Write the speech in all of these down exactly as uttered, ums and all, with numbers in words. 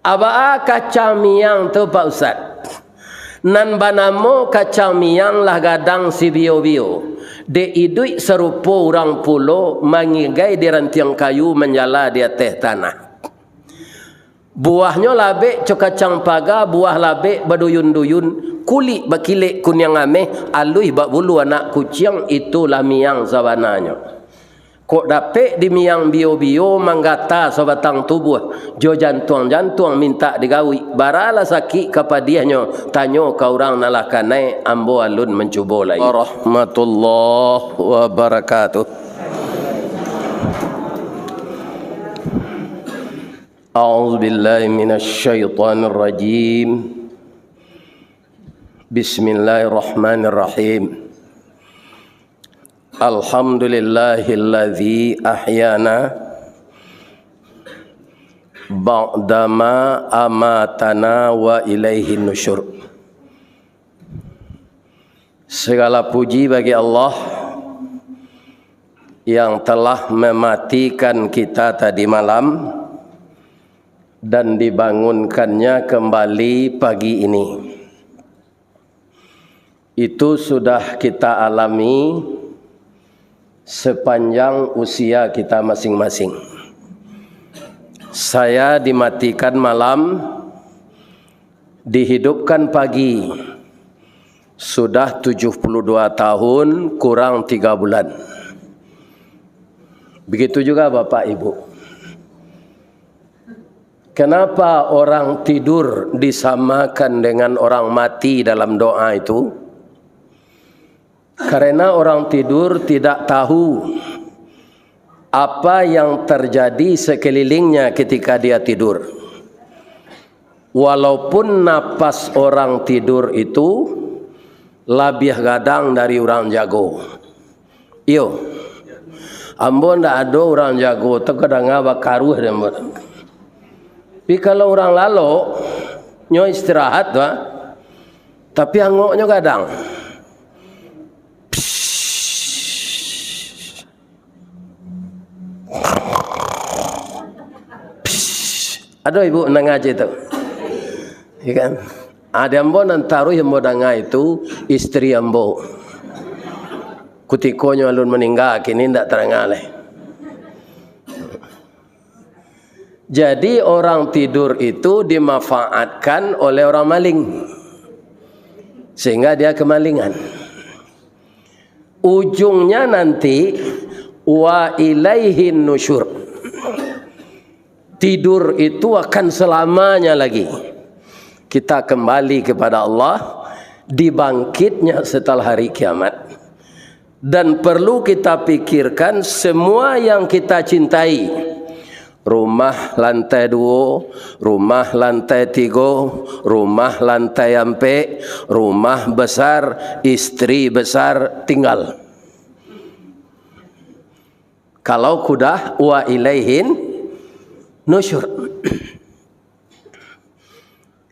Abaa kacang miang tu, Pak Ustaz? Nan banamo kacang miang lah gadang sibio-bio. Dek iduik sarupo urang pulo, mangigai di rantiang kayu, manjala di ateh tanah. Buahnyo labek co kacang paga, buah labek baduyun-duyun, kulik bakilek kuniang ameh, aluih bak bulu anak kuciang, itulah miang sabananyo. Kok dapek di miang bio-bio, manggata sabatang tubuah, jo jantuang-jantuang mintak digawik, baralah sakik ka padiahnyo, tanyo ka urang nan lah kanai, ambo alun mancubo lai. Warahmatullahi wabarakatuh. A'udzubillahi minasyaitonirrajim. Bismillahirrahmanirrahim. Alhamdulillahilladzi ahyana ba'dama amatana wa ilaihin nusyur. Segala puji bagi Allah yang telah mematikan kita tadi malam dan dibangunkannya kembali pagi ini. Itu sudah kita alami sepanjang usia kita masing-masing. Saya dimatikan malam, dihidupkan pagi, sudah tujuh puluh dua tahun kurang tiga bulan. Begitu juga Bapak Ibu. Kenapa orang tidur disamakan dengan orang mati dalam doa itu? Karena orang tidur tidak tahu apa yang terjadi sekelilingnya ketika dia tidur. Walaupun napas orang tidur itu labiah gadang dari urang jago. Iyo. Ambo ndak ado urang jago tu kadanga bakaruah dek ambo. Tapi kalau urang lalok, nyo istirahat tu, ah. Tapi angoknyo gadang. Ado ibu nan ngaji tu? Ya kan? Ado ambo nan taruih ambo danga itu istri ambo. Kutikonyo alun maningga, kini ndak tadanga lai. Jadi, orang tidur itu dimanfaatkan oleh orang maling, sehingga dia kemalingan. Ujungnya nanti, wa ilaihin nusyur. Tidur itu akan selamanya lagi. Kita kembali kepada Allah, dibangkitnya setelah hari kiamat. Dan perlu kita pikirkan semua yang kita cintai. Rumah lantai duo, rumah lantai tigo, rumah lantai ampek, rumah besar, istri besar, tinggal. Kalau kudah, wa ilaihin nusyur.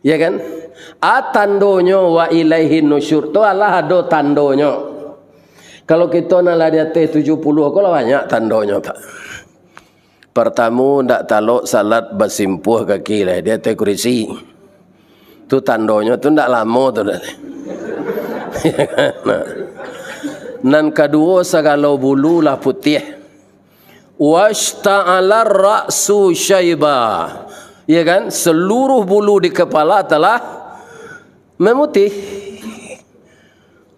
Ya kan? A tandonyo wa ilaihin nusyur tu alah ado tandonyo. Kalau kito nan lah di ateh tujuh puluh ko lah banyak tandonyo, Pak. Partamo, ndak talok salat basimpuah kaki lah di ateh kurisi. Tu tandonyo tu ndak lamo tu dah. Nah. Nan kaduo, sagalo bulu lah putiah. Washta'alar ra'su syaiba. Ya kan? Seluruh bulu di kepala telah memutih.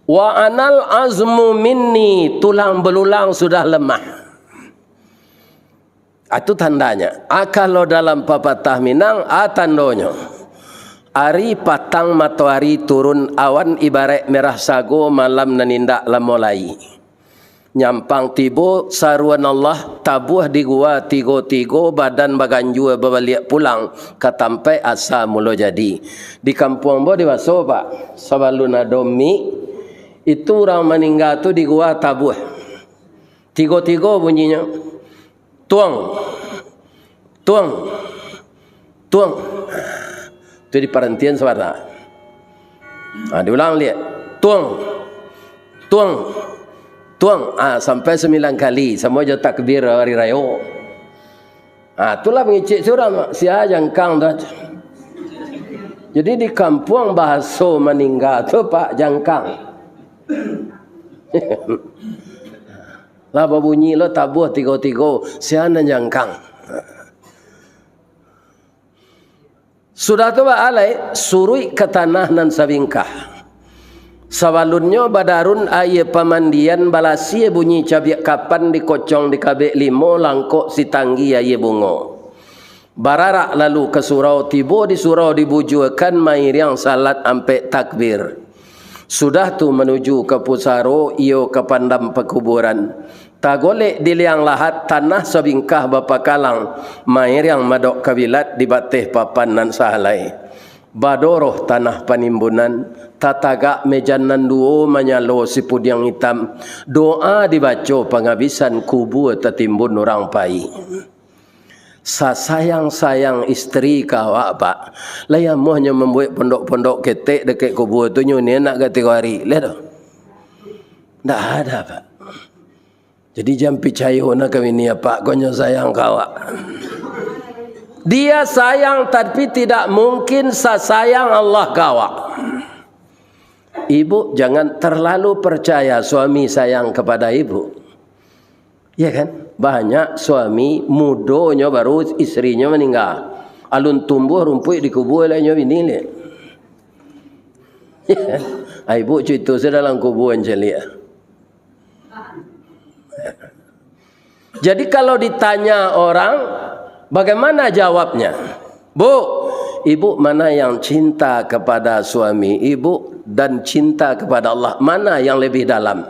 Wa anal azmu minni, tulang belulang sudah lemah. Itu tandanya. A, kalau dalam papatah Minang, a tandonyo. Ari patang matoari turun, awan ibaraik merah sago, malam nan indak lamo lai. Nyampang tibo saruan Allah, tabuah di gua tigo-tigo, badan baganjua babaliak pulang ka tampaik asa mulo jadi. Di kampuang ambo di Baso, Pak, sabalun ado mik, itu urang maningga tu di gua tabuah. Tigo-tigo bunyinyo. Tuang. Tuang. Tuang. Tu di parantian sabana. Ha, diulang liak. Tuang. Tuang. Tuang. Ah, sampai sambilan kali. Samo jo takbir hari rayo. Ah, itulah pangecek surang, sia jangkang tu. Jadi di kampuang bahaso maningga tu, Pak, jangkang. Lah babunyi lo tabuah tigo-tigo, sia nan jangkang. Sudah tu baa lai, suruik ka tanah nan sabingkah. Sabalunnyo badarun aia pamandian, balasia bunyi cabiak kapan, dikocong dikabek limo, langkok sitanggi aia bungo. Bararak lalu ka surau, tibo di surau dibujuakan, mairiang salat ampek takbir. Sudah tu manuju ka pusaro, iyo ka pandam pakuburan. Tagolek di liang lahat, tanah sabingkah bapakalang, mairiang madok kabilat di bateh papan nan sahalai. Badoroh tanah panimbunan, tatagak mejan nan duo, manyalo sipudiang itam, doa dibaco pangabisan, kubua tatimbun urang pai. Sasayang-sayang isteri ka awak, Pak. Lai amuahnyo mambuek pondok-pondok ketek dakek kubua tu, nyo ni nak ka tigo ari. Liek tu. Ndak ada, Pak. Jadi, jan picayo na ka bini apak ko nyo sayang ka awak. Dia sayang, tapi tidak mungkin sasayang Allah ka awak. Ibu jangan terlalu percaya suami sayang kepada ibu. Ya kan? Banyak suami mudonyo baru isterinyo maningga. Alun tumbuah rumpuik di kubua lai nyo bini liek. Ya kan? Ah, ibu cuito se dalam kubua caliak. Jadi kalau ditanya orang, bagaimana jawabnya? "Bu, ibu mana yang cinta kepada suami ibu dan cinta kepada Allah, mana yang lebih dalam?"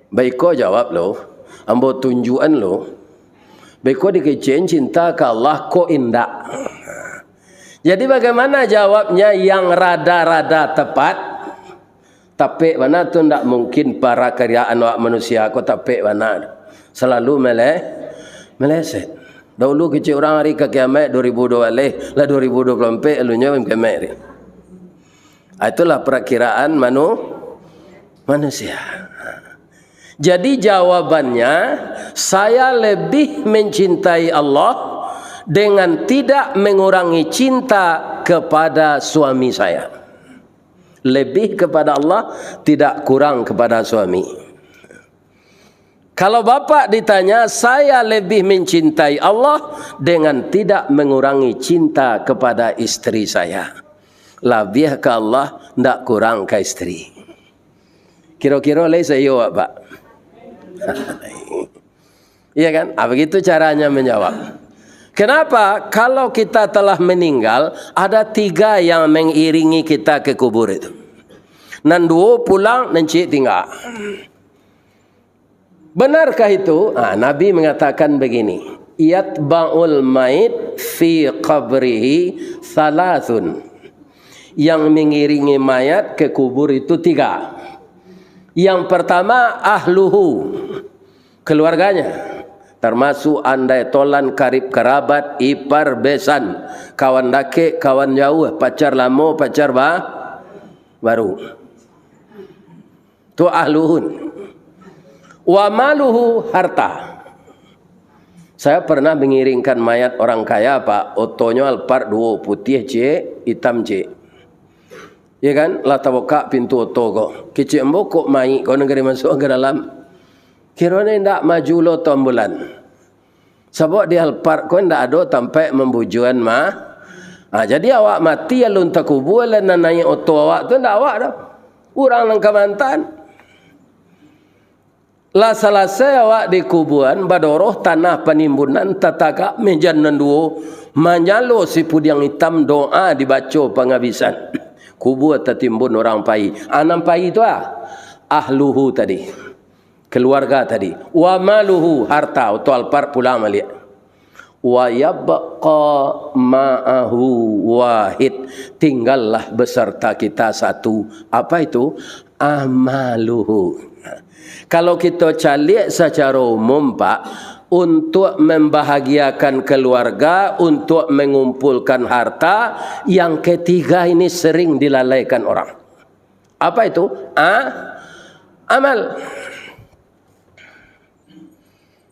Baiko jawab lo, ambo tunjuakan lo. Baiko dikecekan cinta ka Allah, kok indak. Jadi bagaimana jawabnya yang rada-rada tepat? Tapek bana tu, ndak mungkin parakiraan awak manusia ko tapek bana. Salalu mele-, meleset. Dahulu kecek urang hari ka kiamaik dua ribu dua baleh, lah dua ribu dua puluh ampek alunyo kiamaik hari. Ah, itulah perakiraan manu-, manusia. Jadi jawabannya, saya lebih mencintai Allah dengan tidak mengurangi cinta kepada suami saya. Lebih kepada Allah, tidak kurang kepada suami. Kalau bapak ditanya, saya lebih mencintai Allah dengan tidak mengurangi cinta kepada isteri saya. Labiah ka Allah, ndak kurang ka isteri. Kiro-kiro lai saiyo, Pak? Iya kan? Ah, begitu caranya menjawab. Kenapa? Kalau kita telah meninggal, ada tiga yang mengiringi kita ke kubur itu. Nan duo pulang, nan ciek tingga. Benarkah itu? Ah, Nabi mengatakan begini, "Yatba'ul mait fi qabrihi thalathun." Yang mengiringi mayat ke kubur itu tiga. Yang pertama, ahluhu, keluarganya, termasuk andai tolan, karib karabat, ipar, besan, kawan dakek, kawan jauah, pacar lamo, pacar ba-, baru. Tu ahluhun. Wa maluhu, harta. Saya pernah mengiringkan mayat orang kaya, Pak. Otonyo Alphard duo, putiah ciek, itam ciek. Ya kan? Lah tabukak pintu oto ko. Kecek ambo, kok mayik ko nan ka dimasuak ka dalam? Kironyo indak maju lo oto ambulan. Sabab di Alphard ko indak ado tampek mambujuan mah. Ha, jadi awak mati alun takubua, lah nan naiak oto awak tu indak awak doh. Urang nan ka maantaan. Lah salasai awak dikubuan, badoroh tanah panimbunan, tatagak mejan nan duo, manyalo sipudiang itam, doa dibaco pangabisan. Kubua tatimbun urang pai. Ah, nan pai tu ah, ahluhu tadi. Keluarga tadi. Wa maluhu, harta, oto Alphard pulang baliak. Wa yabqa ma'ahu wahid, tinggallah beserta kita satu. Apa itu? Amaluhu. Kalau kita caliak secara umum, Pak, untuk membahagiakan keluarga, untuk mengumpulkan harta, yang ketiga ini sering dilalaikan orang. Apa itu? A-, amal.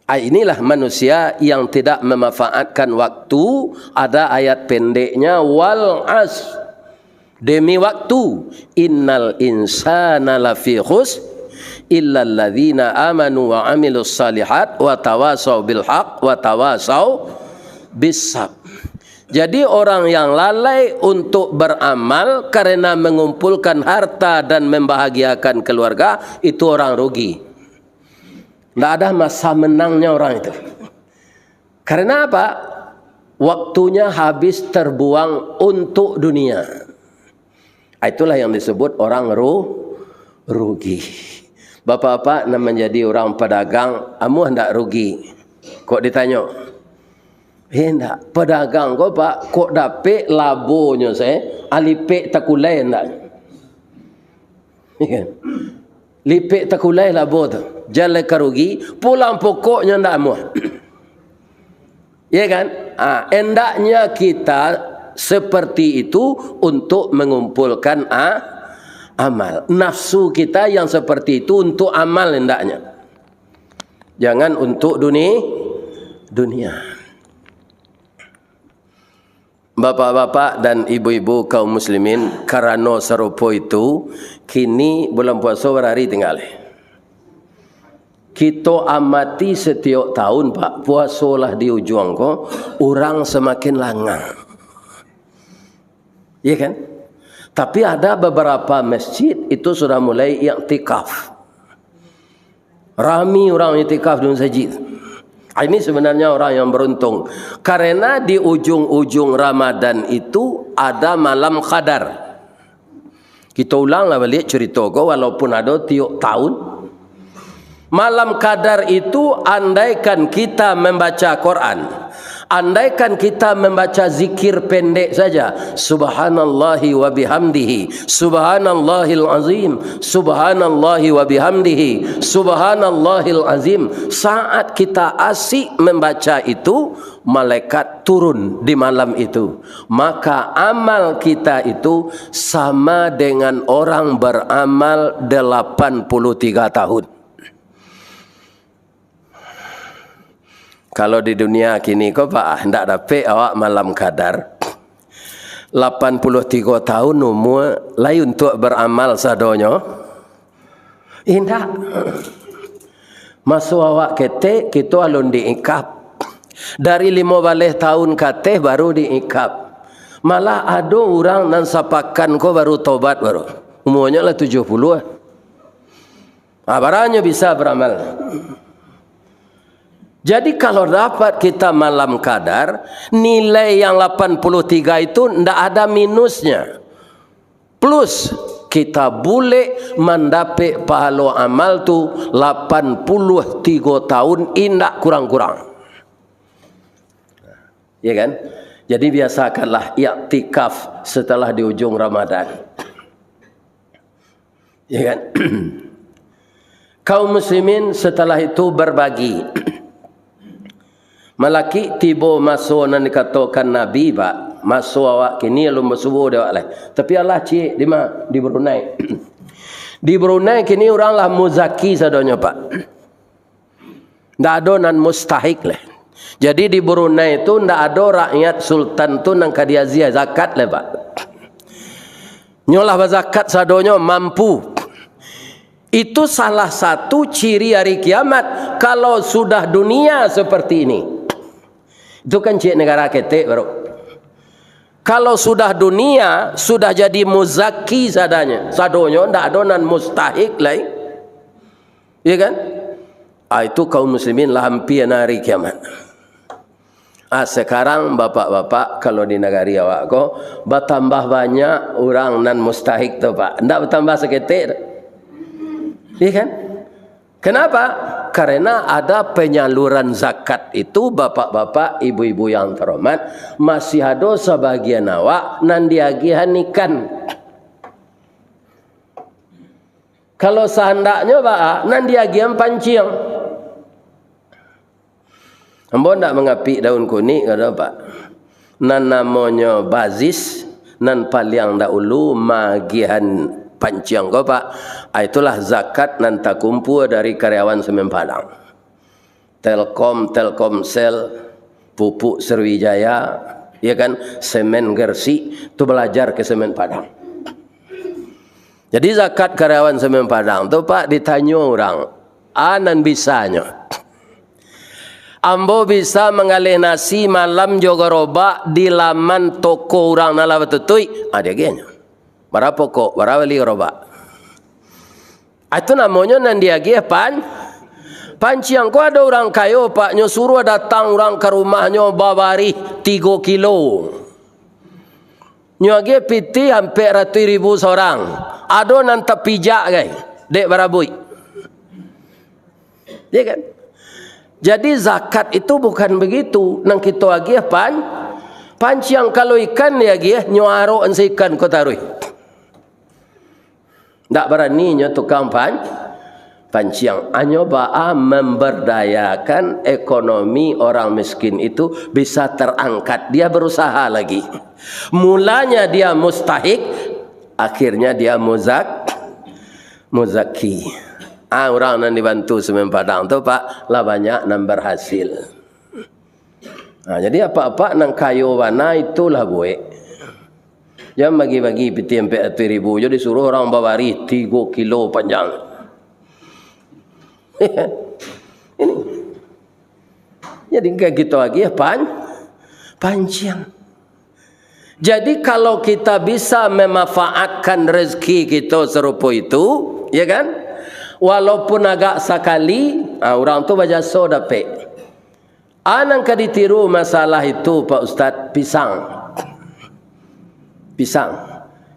Ah, inilah manusia yang tidak memanfaatkan waktu. Ada ayat pendeknya, "Wal as." Demi waktu, "Innal insana lafi khus, illalladzina amanu wa amilus salihat, wa tawasau bil haq, wa tawasau bis sab." Jadi, orang yang lalai untuk beramal karena mengumpulkan harta dan membahagiakan keluarga, itu orang rugi. Ndak ada masa menangnya orang itu. Karena apa? Waktunya habis terbuang untuk dunia. Itulah yang disebut orang ru-, rugi. Bapak-bapak nan manjadi urang padagang, amuah ndak rugi? Kok ditanyo? Eh, ndak. Padagang ko, Pak, kok dapek labonyo se, alipek takulai ndak? Lipek takulai labo tu. Jan lai ka rugi, pulang pokoknyo ndak amuah. Ya kan? Ah, endaknya kita seperti itu untuk mengumpulkan a-, amal. Nafsu kita yang seperti itu untuk amal endaknya. Jangan untuk duni-, dunia. Bapak-bapak dan ibu-ibu kaum muslimin, karano sarupo itu, kini bulan puaso barari tingga. Kito amati satiok tahun, Pak, puaso lah di ujuang ko, urang samakin langang. Iya kan? Tapi ada beberapa masjid itu sudah mulai iktikaf. Rami urang iktikaf di masjid. Ah, ini sebenarnya orang yang beruntung. Karena di ujung-ujung Ramadan itu ada malam Qadar. Kita ulanglah balik cerita ko, walaupun ada tiok tahun. Malam Qadar itu, andaikan kita membaca Quran, andaikan kita membaca zikir pendek saja, "Subhanallahi wa bihamdihi, subhanallahil azim, subhanallahi wa bihamdihi, subhanallahil azim." Saat kita asik membaca itu, malaikat turun di malam itu. Maka amal kita itu sama dengan orang beramal delapan puluh tiga tahun. Kalau di dunia kini ko, Pak, ah, ndak dapek awak malam Qadar. Lapan puluh tigo tahun umua, lai untuak beramal sadonyo? Indak. Maso awak ketek, kito alun diikab. Dari limo baleh tahun ka ateh baru diikab. Malah ado urang nan sapakan ko baru tobat baru. Umuanyo lah tujuah puluah. Ah, baranyo bisa beramal. Jadi, kalau dapat kita malam Qadar, nilai yang lapan puluh tiga itu ndak ada minusnya. Plus, kita bulek mandapek pahalo amal tu lapan puluh tigo tahun, indak kurang-kurang. Ya kan? Jadi, biasakanlah iktikaf setelah di ujung Ramadan. Ya kan? Kaum muslimin setelah itu berbagi. Malaki tibo maso nan dikatokan Nabi, Pak. Maso awak kini alun basuo dek awak lai. Tapi alah ciek, di ma? Di Brunei. Di Brunei kini urang lah muzaki sadonyo, Pak. Ndak ado nan mustahik lai. Jadi, di Brunei tu ndak ado rakyat sultan tu nan ka diagiah zakat lai, Pak. Nyo lah bazakat sadonyo, mampu. Itu salah satu ciri hari kiamat, kalau sudah dunia seperti ini. Itu kan ciek negara ketek baru. Kalau sudah dunia, sudah jadi muzaki sadanya, sadonyo, ndak ado nan mustahik lai. Iya kan? Ah, itu kaum muslimin lah ampia hari kiamat. Ah, sekarang bapak-bapak, kalau di nagari awak ko, batambah banyak urang nan mustahik tu, Pak. Ndak batambah saketek tu. Iya kan? Kenapa? Karena ada penyaluran zakat itu, bapak-bapak, ibu-ibu yang terhormat, masih ado sabagian awak nan diagiahan ikan. Kalau sahandaknyo baa, nan diagiahan panciang. Ambo ndak mangapik daun kunik, kado, Pak. Nan namonyo bazis, nan paliang dahulu maagiahan panciang ko, Pak. Ah, itulah zakat nan takumpua dari karyawan Semen Padang. Telkom, Telkomsel, Pupuk Sriwijaya, ya kan, Semen Gresik, tu balajar ka Semen Padang. Jadi zakat karyawan Semen Padang tu, Pak, ditanyo urang, a nan bisanyo. Ambo bisa manggaleh nasi malam jo garobak di laman toko urang nan lah batutuik. Ah, diagiahnyo. Bara pokok, bara bali garobak. Ah, itu namonyo nan diagiah pan-, panciang. Ko ado urang kayo, Pak, nyo suruah datang urang ka rumahnyo babarih tigo kilo. Nyo agiah pitih ampek ratuih ribu sorang. Ado nan tapijak gai, dek barabuik. Ya kan? Jadi zakat itu bukan begitu. Nan kito agiah pan-, panciang. Kalau ikan diagiah, nyo arok an se ikan ko taruih. Ndak barani nyo tukang pan-, panciang. Hanyo baa memberdayakan ekonomi orang miskin itu bisa terangkat. Dia berusaha lagi. Mulanya dia mustahik, akhirnya dia muzak-, muzaki. Ah, urang nan dibantu Semen Padang tu, Pak, lah banyak nan berhasil. Nah, jadi apak-apak nan kayo bana itulah buek. Jan bagi-bagi pitih ampek ratuih ribu, jadi suruah urang babarih tigo kilo panjang. Ini. Jadi, kan kito agiah pan-, panciang. Jadi, kalau kita bisa memanfaatkan rezeki kito sarupo itu, ya kan? Walaupun agak sakali, ah, urang tu bajaso dapek. A nan ka ditiru masalah itu, Pak Ustaz, pisang. Pisang.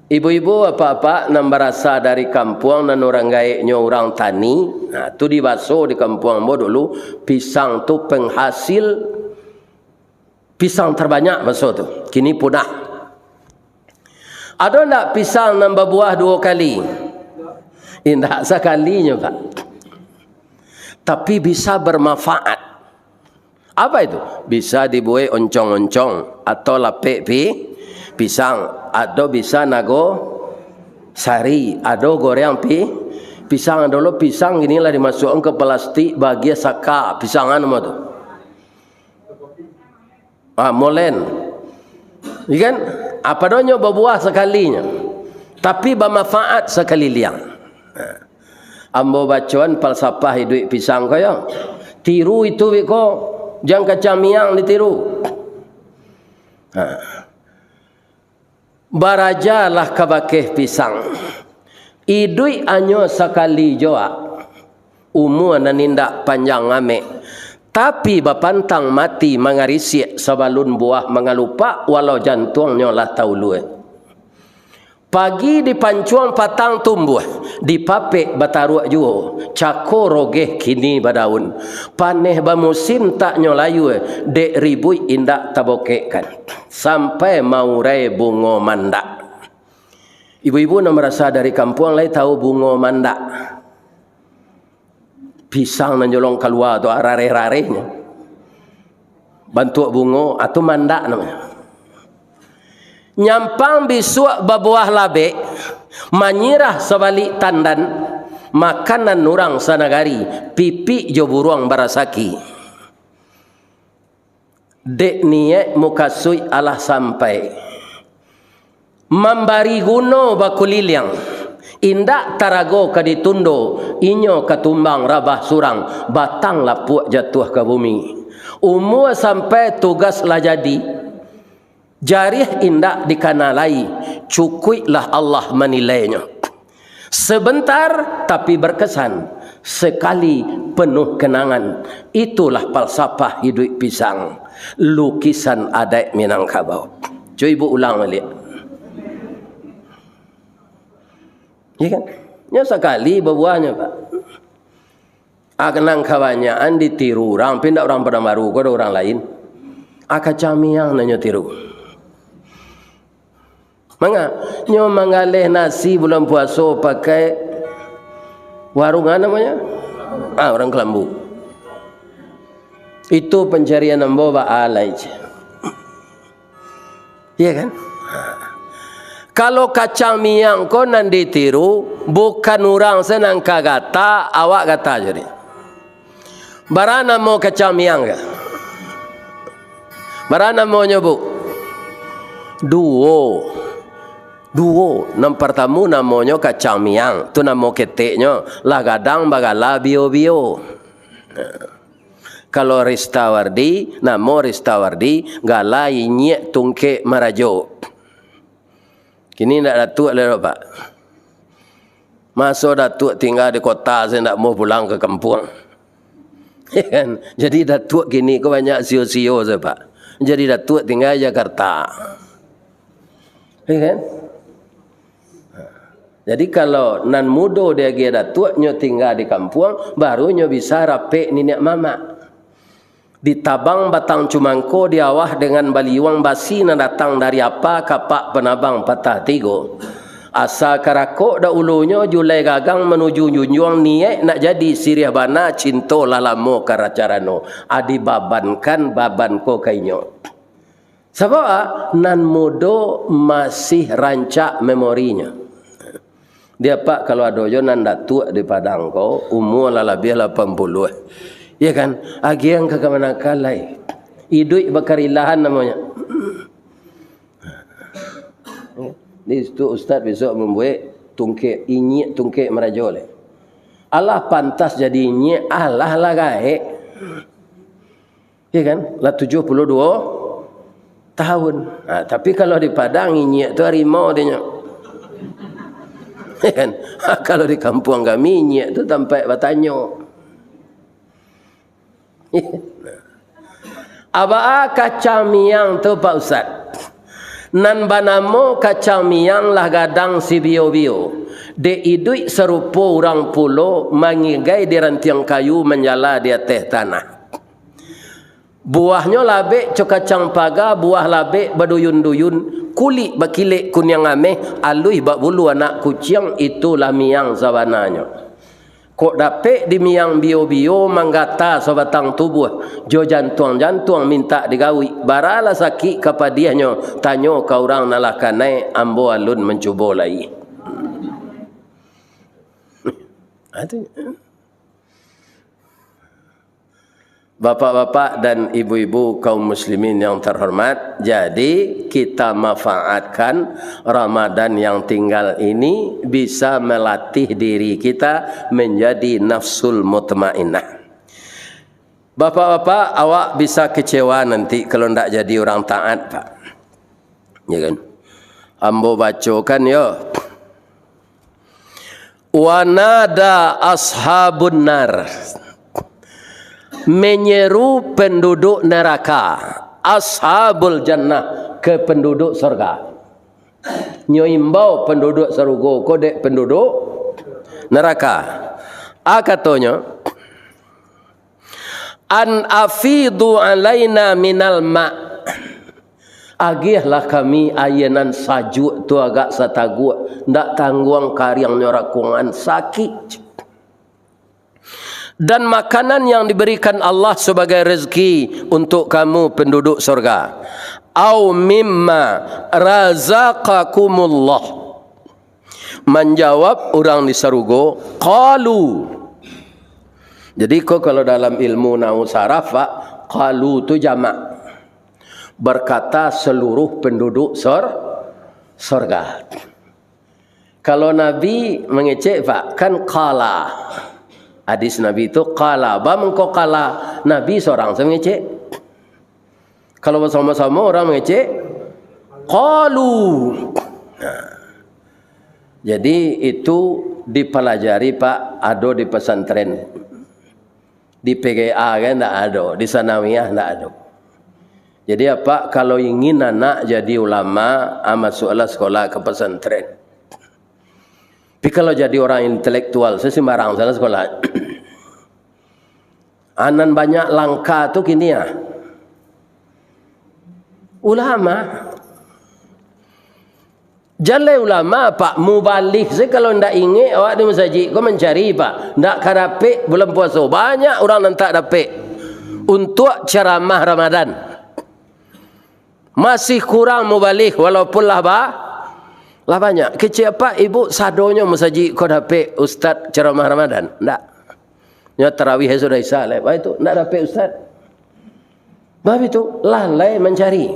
Ibu-ibu, apak-apak nan barasa dari kampuang, nan urang gaeknyo urang tani, nah, tu dibaso di kampuang ambo dulu, pisang tu penghasil pisang terbanyak baso tu. Kini punah. Ado ndak pisang nan babuah duo kali? Indak, sakalinyo, Pak. Tapi bisa bermanfaat. Apa itu? Bisa dibuek oncong-oncong atau lapek pi-, pisang, ado bisa nago sari, ado goreng pi-, pisang. Dulu pisang inilah dimasukkan ke plastik, bagian saka, pisang anu tu. Ah, molen. Iya kan? Apa donyo babuah sakalinyo, tapi bamanfaat sakaliliang. Ambo bacoan falsafah iduik pisang ko yo. Tiru itu biko, jan kacang miang ditiru. Ha. Barajalah kabakeh pisang. Iduik anyo sakali jo, a. Umua nan indak panjang amek, tapi bapantang mati mangarisiak sabalun buah mangalupak, walau jantuangnyo lah taulua. Pagi dipancuang patang tumbuah, dipapek bataruak juo, cako rogeh kini badaun. Paneh bamusim tak nyo layua, dek ribuik indak tabokekkan, sampai maurai bungo mandak. Ibu-ibu nan barasa dari kampuang lai tahu bungo mandak. Pisang nan jolong kalua tu, rareh-rarehnyo. Bantuak bungo, a tu mandak namonyo. Nyampang bisuak babuah labek, manyirah sabalik tandan, makanan urang sanagari, pipik jo buruang barasaki. Dek niaik mukasuik alah sampai. Mambari guno bakuliliang, indak tarago ka ditundo, inyo ka tumbang rabah surang, batang lapuak jatuah ka bumi. Umua sampai tugas lah jadi, jariah indak dikana lai, cukuiklah Allah manilainyo. Sebentar tapi berkesan, sekali penuh kenangan. Itulah falsafah iduik pisang, lukisan adaik Minangkabau. Cubo ibu ulang baliak. Iya kan? Nyo sakali babuahnyo, Pak. A, nan kabanyakan ditiru urang, tapi ndak urang Padang Baru ko, ado urang lain. A, kacang miang nan nyo tiru. Manga, nyo manggaleh nasi bulan puaso pakai warung, a, namonyo? A, urang Kelambu. Itu pancarian ambo baalai je. Iya kan? Kalau kacang miang ko nan ditiru, bukan urang se nan ka gata, awak gata jadi. Bara namo kacang miang ka? Bara namonyo, Bu? Duo. Duo. Nan partamo namonyo kacang miang. Tu namo keteknyo. Lah gadang bagala bio-bio. Kalau Ristawardi, namo Ristawardi, gala inyiak tungkek marajo. Kini ndak Datuak lai doh, Pak. Maso Datuak tingga di kota, sajo ndak mau pulang ka kampuang. Ya kan? Jadi Datuak kini ko banyak sio-sio sajo, Pak. Jadi Datuak tingga Jakarta. Ya kan? Jadi kalau nan mudo diagiah Datuak, nyo tingga di kampuang, baru nyo bisa rapek niniak mamak. Ditabang batang cumangko, diawah dengan baliuang basi nan datang dari Apa, kapak panabang patah tigo. Asa karakok dahulunyo, julai gagang manuju junjuang, niaik nak jadi siriah bana, cinto lah lamo ka carano, a dibabankan baban ko ka inyo. Sabab a, nan mudo masih rancak memorinyo. Di Apak kalau ado jo nan Datuak di Padang ko, umua lah labiah lapan puluah. Ya kan? Agiah ka kamanakan lai. Iduik bakarilahan namonyo. Di situ ustaz besok mambuek tungkek, inyiak tungkek marajo lai. Alah pantas jadi inyiak, alah lah gaek. Ya kan? Lah tujuah puluah duo tahun. Ha, tapi kalau di Padang, inyiak tu harimau dinyo. Ya kan? Ha, kalau di kampuang kami, inyiak tu tampek batanyo. Abaa kacang miang tu, Pak Ustaz? Nan banamo kacang miang lah gadang sibio-bio. Dek iduik sarupo urang pulo, mangigai di rantiang kayu, manjala di ateh tanah. Buahnyo labek co kacang paga, buah labek baduyun-duyun, kulik bakilek kuniang ameh, aluih bak bulu anak kuciang, itulah miang sabananyo. Kok dapek di miang bio-bio, manggata sabatang tubuah, jo jantuang-jantuang mintak digawik, baralah sakik ka padiahnyo, tanyo ka urang nan lah kanai, ambo alun mancubo lai. Ha, tu. Bapak-bapak dan ibu-ibu kaum muslimin yang terhormat, jadi kita manfaatkan Ramadan yang tinggal ini bisa melatih diri kita menjadi nafsul mutmainnah. Bapak-bapak, awak bisa kecewa nanti kalau ndak jadi urang taat, Pak. Ya kan? Ambo bacokan yo. Wanada ashabun nar, menyeru penduduk neraka, ashabul jannah, ke penduduk surga. Nyo imbau penduduk sarugo ko dek penduduk neraka. A katonyo, "An afidu alaina minal ma." Agiahlah kami aia nan sajuak tu agak sataguak, ndak tangguang kariangnyo rakuangan, sakik. Dan makanan yang diberikan Allah sebagai rezeki untuk kamu penduduk surga. "Au mimma razaqakumullah." Manjawab urang di sarugo, qalu. Jadi, ko kalau dalam ilmu nahwu saraf, Pak, qalu tu jamak. Berkata seluruh penduduk sor-, sorga. Kalau Nabi mangecek, Pak, kan qala. Hadis Nabi tu qala. Ba mangko qala, Nabi sorang sajo mangecek. Kalau basamo-samo urang mangecek, qalu. Nah. Jadi, itu dipalajari, Pak, ado di pesantren. Di P G A kan ndak ado, di sanawiyah ndak ado. Jadi, Apak kalau ingin anak jadi ulama, ah, masuaklah sekolah ke pesantren. Tapi kalau jadi orang intelektual, sajo sembarang sajo sekolah. A nan banyak langka tu kini, ah. Ulama. Jan lai ulama, Pak, mubalig sajo kalau ndak ingek awak di masajik ko mancari, Pak. Ndak ka dapek bulan puaso. Banyak urang nan tak dapek untuak caramah Ramadan. Masih kurang mubalig, walaupun lah ba-, lah banyak. Kecek Apak, Ibuk, sadonyo masajik ko dapek ustaz caramah Ramadan? Ndak. Nyo tarawih sudah isya lai. Wah, itu ndak dapek ustaz. Bab itu, lalai mancari.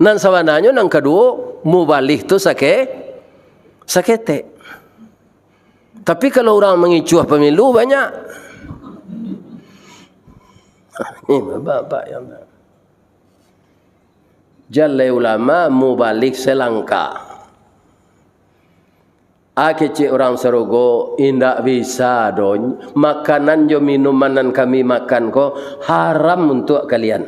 Nan sabananyo nan kaduo, mubalih tu sake-, saketek. Tapi kalau urang mangicuah pamilu, banyak. Ini bapak yang jaleh ulama mubalih selangkah. Ah, kecek urang sarugo, indak bisa doh. Makanan jo minuman nan kami makan ko haram untuak kalian.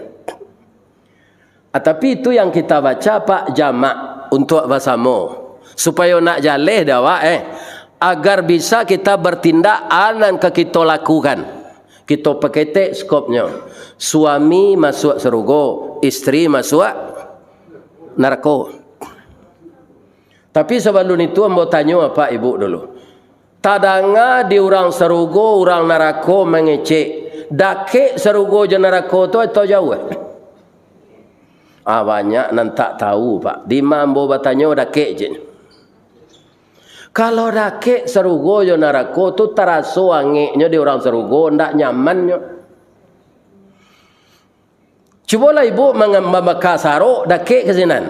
Ah, tapi itu yang kita baca, Pak, jamak untuak basamo. Supayo nak jaleh dek awak, eh. Agar bisa kita bertindak, a nan ka kito lakukan. Kito paketek skopnyo. Suami masuak sarugo, isteri masuak narako. Tapi sabalun itu ambo tanyo apak ibuk dulu. Tadanga di urang sarugo, urang narako mangecek, dakek sarugo jo narako tu atau jauah? Ah, banyak nan tak tahu, Pak. Dima ambo batanyo dakek je. Kalau dakek sarugo jo narako tu taraso angeknyo di urang sarugo, ndak nyamannyo. Cubolah ibu manga-, mambaka sarok dakek ka sinan.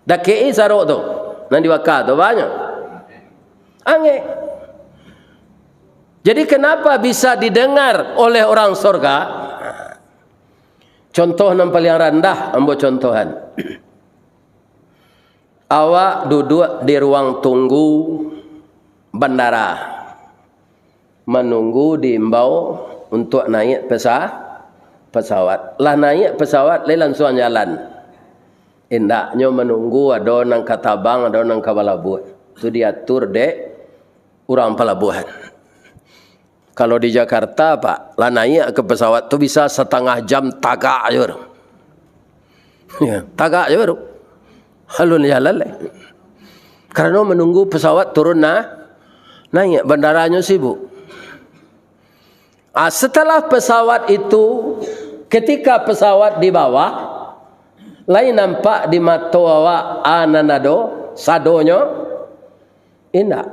Dakek-i sarok tu. Nan dibaka tu banyak. Angek. Jadi kenapa bisa didengar oleh orang sorga? Contoh nan paling randah ambo contohan. Awak duduak di ruang tunggu bandara, manunggu diimbau untuak naiak pesa-, pesawat. Lah naiak pesawat, lai lansuang jalan. Indaknyo manunggu, ado nan ka tabang, ado nan ka balabuah. Tu diatur dek urang palabuahan. Kalau di Jakarta, Pak, lah naiak ka pesawat tu bisa satangah jam tagak jo tu. Ya, tagak jo tu. Alun jalan lai. Karano manunggu pesawat turun na-, naiak, bandaranyo sibuk. Ah, setelah pesawat itu, ketika pesawat di bawah, lai nampak di mato awak a nan ado sadonyo? Indak.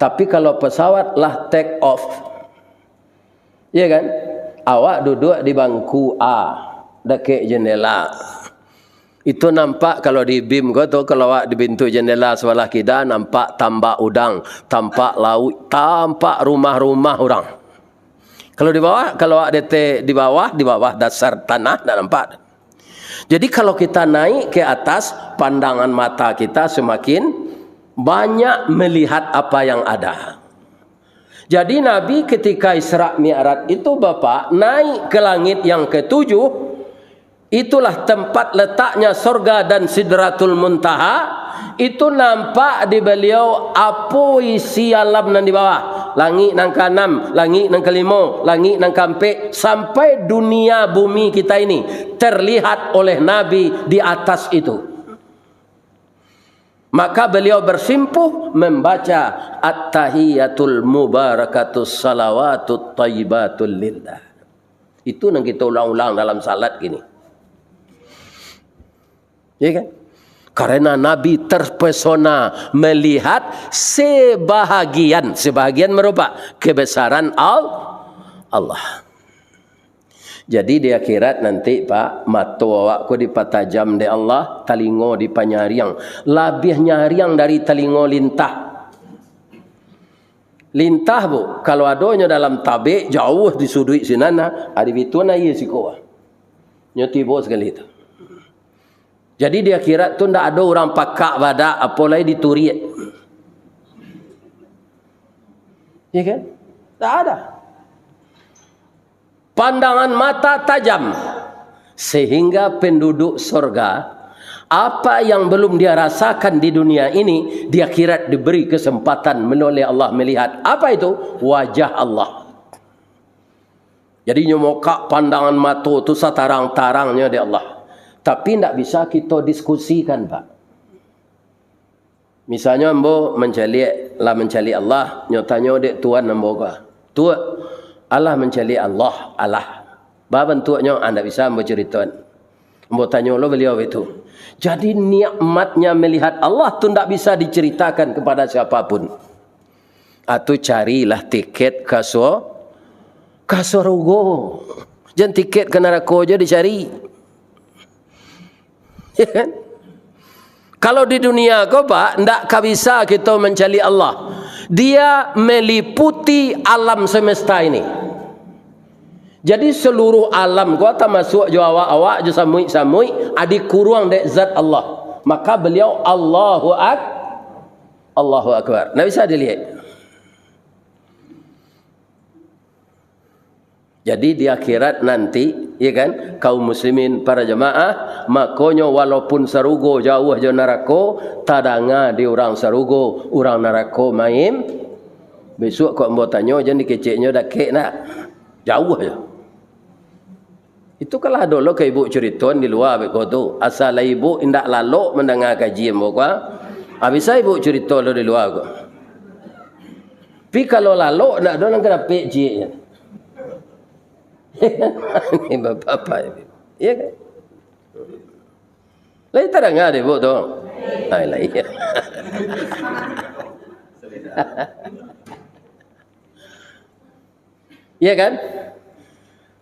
Tapi kalau pesawat lah take off, ya kan? Awak duduak di bangku A, dakek jendela. Itu nampak kalau di bim ko tu, kalau awak di pintu jendela sabalah kida, nampak tambak udang, tampak lauik, tampak rumah-rumah urang. Kalau di bawah, kalau awak di, di bawah, di bawah dasar tanah, ndak nampak. Jadi, kalau kita naik ke atas, pandangan mata kita semakin banyak melihat apa yang ada. Jadi, Nabi ketika Isra Mi'raj itu, Bapak, naik ke langit yang ketujuh, itulah tempat letaknya sorga dan Sidratul Muntaha, itu nampak di beliau apo isi alam nan di bawah, langik nan kaanam, langik nan kalimo, langik nan kaampek, sampai dunia bumi kita ini terlihat oleh Nabi di atas itu. Maka beliau bersimpuh membaca At-tahiyyatul mubarakatus salawatut thayyibatul lillah. Itu nan kita ulang-ulang dalam salat gini. Ya kan? Karena Nabi terpesona melihat sebahagian, sebahagian merupa kebesaran Al-, Allah. Jadi di akhirat nanti, Pak, mato awak ko dipatajam dek Allah, talingo dipanyariang. Labiah nyariang dari talingo lintah. Lintah, Bu, kalau adonyo dalam tabek, jauah di suduik sinan, nah, di bitu nah, iyo siko. Nyo tibo sakali tu. Jadi di akhirat tu ndak ado urang pakak badak, apo lai dituriak. Ya kan? Ndak ada. Pandangan mata tajam, sehingga penduduk sorga, apa yang belum dia rasakan di dunia ini, di akhirat diberi kesempatan oleh Allah melihat. Apa itu? Wajah Allah. Jadi, nyo mokak pandangan mato tu satarang-tarangnyo dek Allah. Tapi, ndak bisa kito diskusikan, Pak. Misalnyo, ambo mancaliak, lah mancaliak Allah, nyo tanyo dek tuan ambo ko, "Tuak, alah mancaliak Allah, alah. Ba bantuaknyo?" Ah, ndak bisa ambo caritoan. Ambo tanyo lo baliau itu. Jadi, nikmatnya melihat Allah tu ndak bisa diceritakan kepada siapapun. Atau carilah tiket ka su-, ka surugo. Jan tiket ka narako jo dicari. Ya kan? Kalau di dunia ko, Pak, ndak ka bisa kito mancaliak Allah. Dia meliputi alam semesta ini. Jadi, seluruh alam ko, tamasuak jo awak-awak, jo samuik-samuik, a, dikuruang dek zat Allah. Maka beliau Allahu Ak-, Allahu Akbar. Ndak bisa diliek. Jadi, di akhirat nanti, ya kan, kaum muslimin, para jamaah, makonyo walaupun sarugo jauah jo narako, tadanga di urang sarugo, urang narako main. Bisuak kok ambo tanyo, jan dikeceknyo dakek nak. Jauah jo. Itu kan lah ado lo ka ibu curitoan di lua beko tu. Asa lah ibu indak lalok mandanga kaji ambo ko, ah. Ah, bisa ibu curito lo di lua ko. Tapi kalau lalok, ndak ado nan ka dapek cieknyo. Ini bapak-bapak ini. Iya kan? Lai tadanga dek ibu tu? Ai, lai. Iya kan?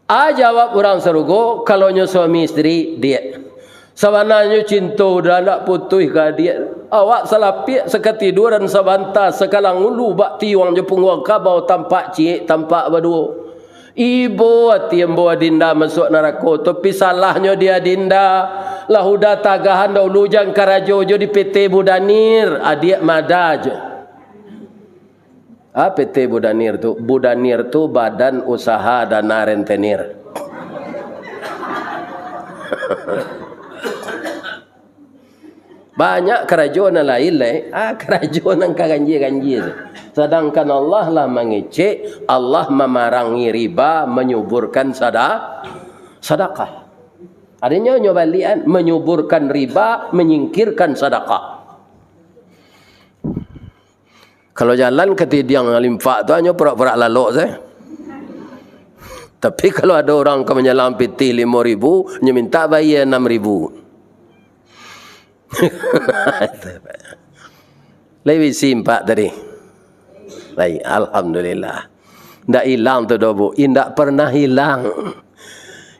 A, jawab urang sarugo, kalau nyo suami isteri, "Diak, sabananyo cinto udah ndak putuih ka diak. Awak salapiak sakatiduran sabanta, sakalang ulu bak tiuang jo pungguang kabau, tampak ciek, tampak baduo. Ibo ati ambo adinda masuak narako, tapi salahnyo di adinda, lah udah tagahan daulu jan karajo jo di P T Budanir, adiak mada jo." A, P T Budanir tu, Budanir tu Badan Usaha Dana Rentenir. Banyak karajo nan lain lai, a, karajo nan ka ganjia-ganjia tu. Sadangkan Allah lah mangecek, Allah mamarangi riba, manyuburkan sada-, sadakah. Adanya nyo baliak kan, manyuburkan riba, manyingkirkan sadakah. Kalau jalan katidiang alim fak tu, hanyo purak-purak lalok sajo. Tapi kalau ado urang ka manyalang pitih limo ribu, nyo mintak bayia anam ribu. Lai bisi impak tadi. Lai, alhamdulillah. Ndak ilang tu doh, Bu. Indak pernah ilang.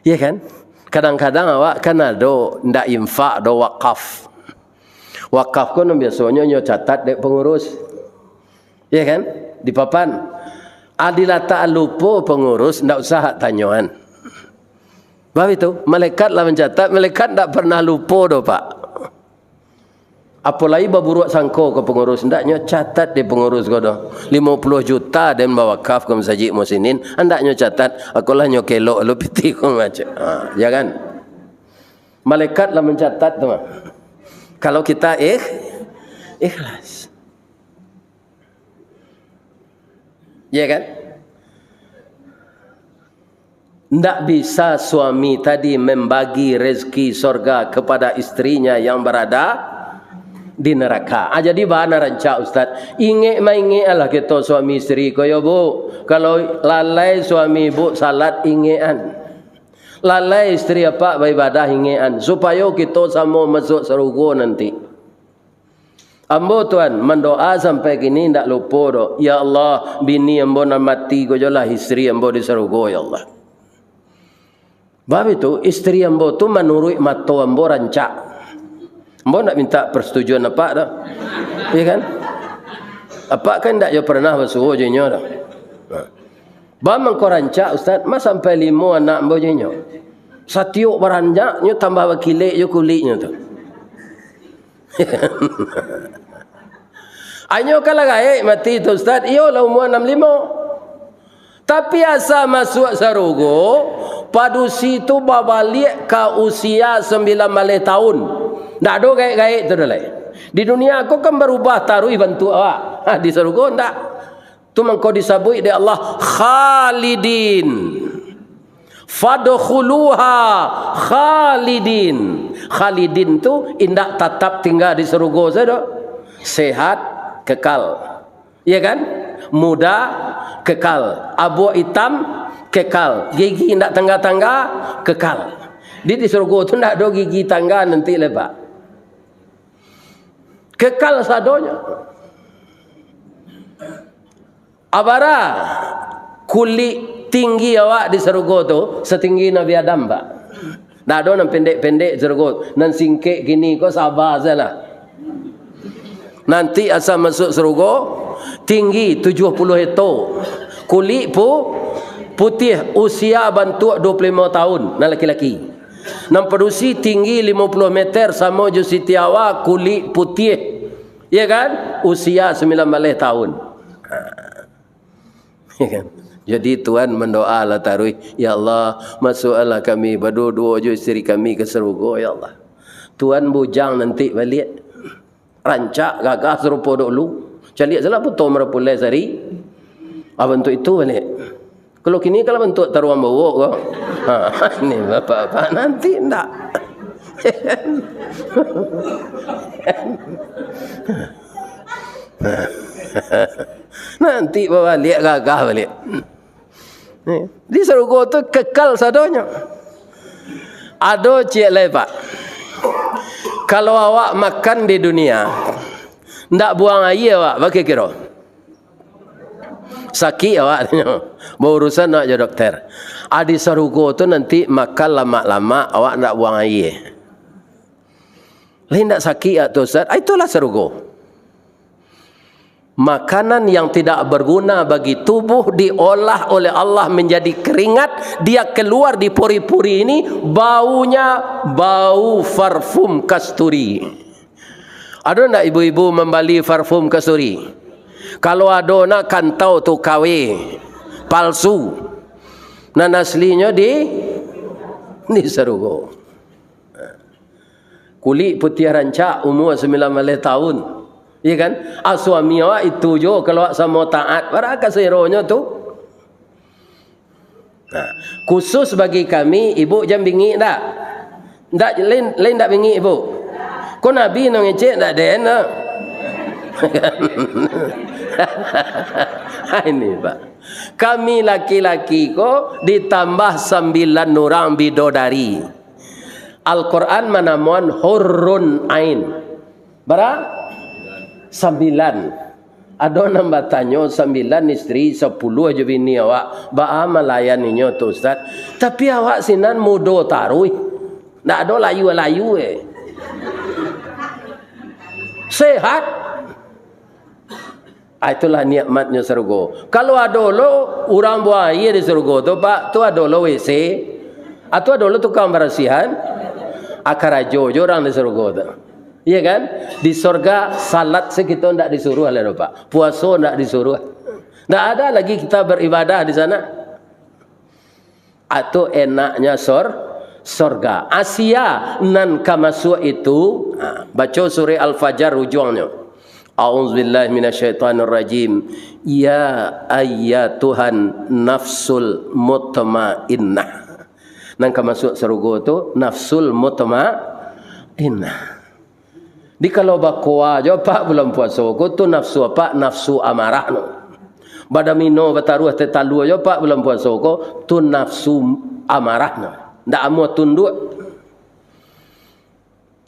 Iya kan? Kadang-kadang awak kan ado ndak infak, ado wakaf. Wakaf ko nan biasonyo nyo catat dek pangurus. Iya kan? Di papan. A, dilatak lupo pangurus, ndak usah hak tanyoan. Bab itu, malaikat lah mancatat, malaikat ndak pernah lupo doh, Pak. Apo lai baburuak sangko ka pangurus, ndak nyo catat dek pangurus ko doh. Limo puluah juta den bawakaf ka Masajik Muhsinin, ndak nyo catat, akolah nyo kelok lo pitih ko macam. Ha, ya kan? Malaikat lah mancatat tu mah. Kalau kita ikh-, ikhlas. Ya kan? Ndak bisa suami tadi membagi rezeki sorga kepada istrinya yang berada di neraka. Ah, jadi bana rancak, Ustaz. Ingek maingek lah kito suami isteri ko yo, Bu. Kalau lalai suami Ibu salat, ingekan. Lalai isteri Apak baibadah, ingekan. Supayo kito samo masuk sarugo nanti. Ambo, Tuan, mandoa sampai kini indak lupo doh. Ya Allah, bini ambo nan mati ko jolah isteri ambo di sarugo, ya Allah. Bab itu, isteri ambo tu manuruik mato ambo rancak. Ambo ndak minta persetujuan Apak doh. Iya kan? Apak kan ndak jo pernah basuo jo inyo doh. Nah. Bab mangko rancak, Ustaz, mah sampai limo anak ambo jo inyo. Satiok baranjak, nyo tambah bakilek jo kuliknyo tu. Anyo kan lah gaek mati tu, Ustaz. Iyo lah umua anam limo. Tapi asa masuak sarugo, padusi tu babaliak ka usia sambilan baleh taun. Ndak ado gaek-gaek tu doh lai. Di dunia ko kan barubah taruih bantuak awak. Ha, di sarugo ndak. Tu mangko disabuik dek Allah, khalidin. Fadkhuluha khalidin. Khalidin tu indak tatap tingga di sarugo sajo. Sehat, kekal. Iya kan? Muda, kekal. Abuak itam, kekal. Gigi indak tangga-tangga, kekal. Di, di sarugo tu ndak ado gigi tangga nanti lai, Pak. Kekal sadonyo. Abara kulik tinggi awak di sarugo tu, satinggi Nabi Adam, Pak. Ndak ado nan pendek-pendek sarugo, nan singkek kini ko saba sajolah. Nanti asa masuk sarugo, tinggi tujuh puluh heto, kulik pu-, putiah, usia bantuak dua puluh limo tahun, nan laki-laki. Nan padusi tinggi limo puluh meter, samo jo Siti Hawa, kulik putiah. Ya kan? Usia sambilan baleh tahun. Ya kan? Jadi Tuhan mandoa lah taruih, "Ya Allah, masuakkanlah kami baduo-duo jo isteri kami ka sarugo, ya Allah." Tuhan bujang nanti baliak. Rancak, gagah, sarupo dulu. Caliak salah puto marapulai sari. Ah, bantuak itu baliak. Kalau kini kalau bantuak taruang bawok ko. Ha, ini bapak-bapak nanti ndak. Nanti babaliak gagah baliak. Di sarugo tu kekal sadonyo. Ado ciek lai, Pak. Kalau awak makan di dunia, ndak buang aia awak, bakiro-kiro. Sakik awak, tanyo. Baurusan awak jo dokter. Ah, di sarugo tu nanti makan lamak-lamak, awak ndak buang aia. Lai ndak sakik awak tu, Ustaz? Ah, itulah sarugo. Makanan yang tidak berguna bagi tubuh diolah oleh Allah menjadi keringat, dia keluar di pori-pori ini, baunya bau parfum kasturi. Ado ndak ibu-ibu mambali parfum kasturi? Kalau ado, nak kantau tu K W, palsu. Nan aslinyo di, di sarugo. Kulik putiah rancak, umua sambilan baleh tahun. Iya kan? Ah, suami awak itu jo, kalau awak samo taat, bara kaseronyo tu. Nah, khusus bagi kami, ibu jan bingik ndak? Ndak, lain, lain ndak bingik, ibu? Ko Nabi nan ngecek ndak den, nah. Ini, Pak. Kami laki-laki ko ditambah sambilan urang bidodari. Al-Quran manamoan hurrun ain. Bara? Sambilan. Ado nan batanyo, "Sambilan istri, sapuluah jo bini awak, baa malayaninyo tu, Ustaz?" Tapi awak sinan mudo taruih. Ndak ado layu-layu, eh. Sehat. Ah, itulah nikmatnyo sarugo. Kalau ado lo urang buang aia di sarugo tu, Pak, tu ado lo W C. Ah, tu ado lo tukang barasiahan. Ah, karajo jo urang di sarugo tu. Iya kan? Di sorga salat se kito ndak disuruah lah, Pak. Puaso ndak disuruah. Ndak ada lagi kita beribadah di sana. Atau enaknya sor-, sorga. Asia nan ka masuak itu, ha, baco surah Al-Fajr ujuangnyo. A'udzubillahi minasyaitonirrajim. Ya ayyatuhan nafsul mutmainnah. Nan ka masuak sarugo tu nafsul mutmainnah. Di kalau bakoa jo apak bulan puaso ko, tu nafsu apak, nafsu amarah no. Badamino bataruah tatalua jo apak bulan puaso ko, tu nafsu amarah no. Ndak amuah tunduak.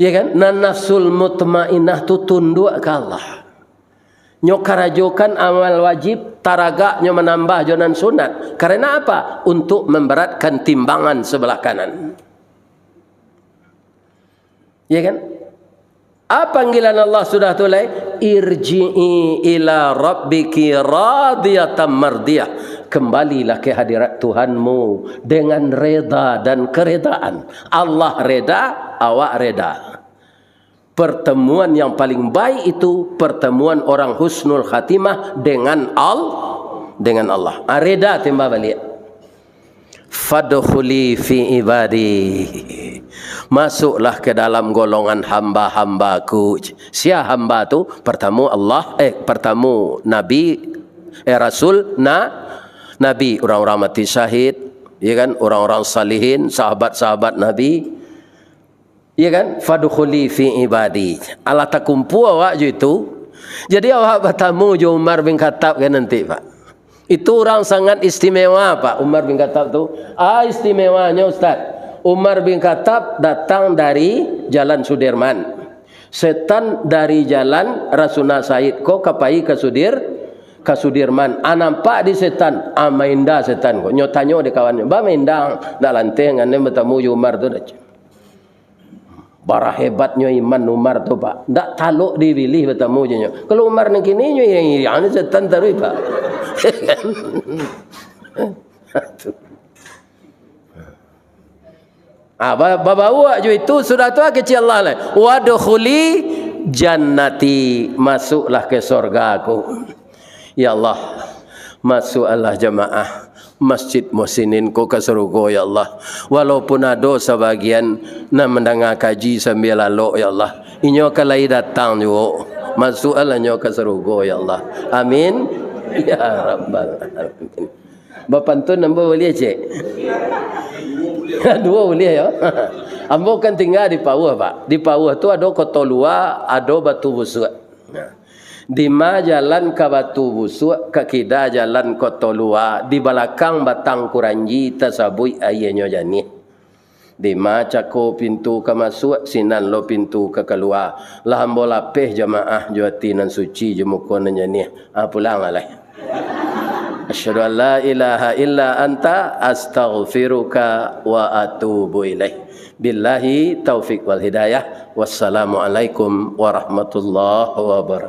Iya kan? Nah, nafsul mutmainnah tu tunduak ka Allah. Nyo karajokan amal wajib, taragak nyo manambah jo nan sunat. Karena apa? Untuk memberatkan timbangan sebelah kanan. Ya kan? Ah, panggilan Allah sudah tu lai, "Irji'i ila rabbiki radiyatan mardiyah." Kembalilah ke hadirat Tuhanmu dengan reda dan keredaan. Allah reda, awak reda. Pertemuan yang paling baik itu pertemuan orang husnul khatimah dengan Al-, dengan Allah. Ah, reda timbal baliak. "Fadkhuli fi ibadi." Masuklah ke dalam golongan hamba-hambaku. Sia hamba tu? Pertamo Allah, eh, pertamo Nabi, eh, Rasul, na-, Nabi, orang-orang mati syahid, ya kan, orang-orang salihin, sahabat-sahabat Nabi. Iya kan? "Fadkhuli fi ibadi." Alah takumpua awak jo itu. Jadi awak batamu jo Umar bin Khattab kan nanti, Pak. Itu urang sangat istimewa, Pak, Umar bin Khattab tu. Ah, istimewanyo, Ustaz. Umar bin Khattab datang dari Jalan Sudirman. Setan dari Jalan Rasuna Said ko ka pai ka Sudir-, Ka Sudirman, ah, nampak di setan, ah, mainda setan ko. Nyo tanyo di kawannyo, "Ba mainda, ndak lanteh ngan den batamu jo Umar tu dah." Bara hebatnyo iman Umar tu, Pak. Ndak talok dibilih batamu jo nyo. Kalau Umar nan kini nyo iriang-iriang ni setan taruih, Pak. Ah, ba-, babawak jo itu, sudah tu kecek Allah lah. "Wadkhuli jannati, masuklah ke sorga Aku." Ya Allah, masukkanlah jamaah Masjid Muhsinin ko ka sarugo, ya Allah. Walaupun ado sabagian nan mandanga kaji sambia lalok, ya Allah, inyo ka lai datang juo. Masukkanlah inyo ka sarugo, ya Allah. Amin. Ya Rabbal Alamin. Bapantun ambo buliah, cek? Duo buliah, yo. Ambo kan tingga di Pauah, Pak. Di Pauah tu ado Koto Lua, ado Batu Busuak. Nah, dima jalan ka Batu Busuak, ka kida jalan Koto Lua, di balakang Batang Kuranji tasabuik aianyo janiah. Dima cako pintu ka masuak, sinan lo pintu ka kalua. Lah ambo lapeh jamaah jo ati nan suci, jo muko nan janiah. Ah, pulang lah. Asyhadu an la ilaha illa anta, astaghfiruka wa atubu ilaik. Billahi taufik wal hidayah. Wassalamualaikum warahmatullahi wabarakatuh.